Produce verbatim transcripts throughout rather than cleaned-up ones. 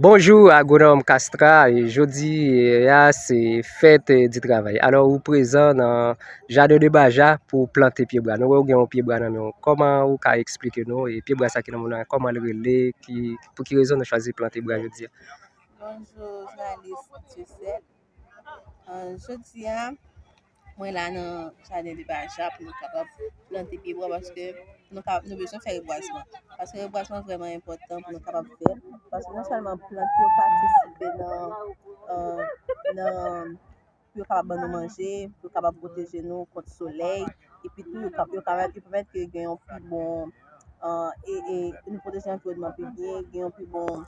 Bonjou, Agwonòm Castra. E jodi a, se fèt, eh, di travay. Alò, ou prezan nan jaden de Baja pou plante pye bwa. Nou wè ou gen yon pye bwa nan men w. Kòman ou ka eksplike nou, e pye bwa sa ki nan men w nan, kòman l rele, ki, pou ki rezon nou chwazi plante bwa jodi a? Bonjou, jounalis Dieuseul. Euh, jodi a, mwen la nan jaden de Baja pou nou kapab plante pye bwa, paske nou ka, nou bezwen fè rebwazman. Paske rebwazman vrèman enpòtan pou nou kapab fè. Paske non sèlman plant yo patisipe nan, euh, nan, pou yo kapab ban nou manje, pou yo kapab pwoteje nou kont solèy, epi tou yo ka, yo ka, yo pèmèt ke gen yon pi bon, euh, e, e nou pwoteje anviwònman pi byen, gen yon pi bon,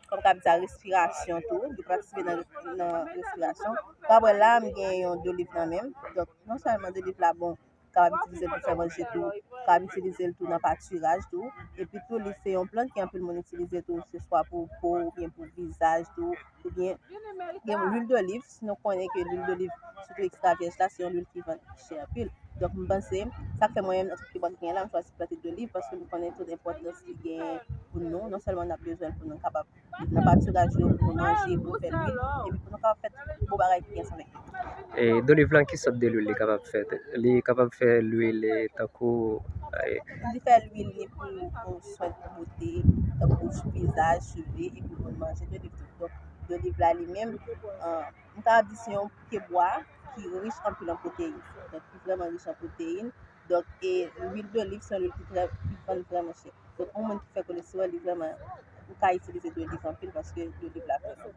kòm ka di sa, respirasyon tou, yo patisipe nan, nan respirasyon. Ou ka wè la, m gen yon doliv nan men m. Donk, non sèlman doliv la bon, kapab itilize l pou fè manje tou, kapab itilize l tou nan patiraj tou. Epi tou, li se yon plant ke anpil moun itilize tou, se swa pou po oubyen pou vizaj tou, oubyen gen lwil doliv. Si nou konnen ke lwil doliv, sitou ekstra vyèj la, se yon lwil ki vann chè anpil. Donk, m panse, sa k fè mwen menm, nan tout ki bò ki gen la, m chwazi plante doliv, paske m konnen tout enpòtans li gen pou nou. Non sèlman n ap bezwen l pou nou kapab nan patiraj yo, pou nou manje, pou nou fè lwil, epi pou nou kapab fè tout bon bagay ki gen ansanm avèk yo. E doliv lan, ki sòt de lwil li kapab fè? Li kapab fè lwil, eh, tankou, eh, li fè lwil ni pou, pou swen bote, tankou vizaj, cheve, epi pou nou manje doliv tou. Donk, doliv la li menm, euh, m kapab di se yon pye bwa ki rich anpil an pwoteyin. Donk, ki vrèman rich an pwoteyin. Donk, e lwil doliv se yon lwil ki trè, ki vann vrèman chè. Donk, yon moun ki fè kolestewòl, li vrèman, ou ka itilize doliv anpil paske doliv la vrèman.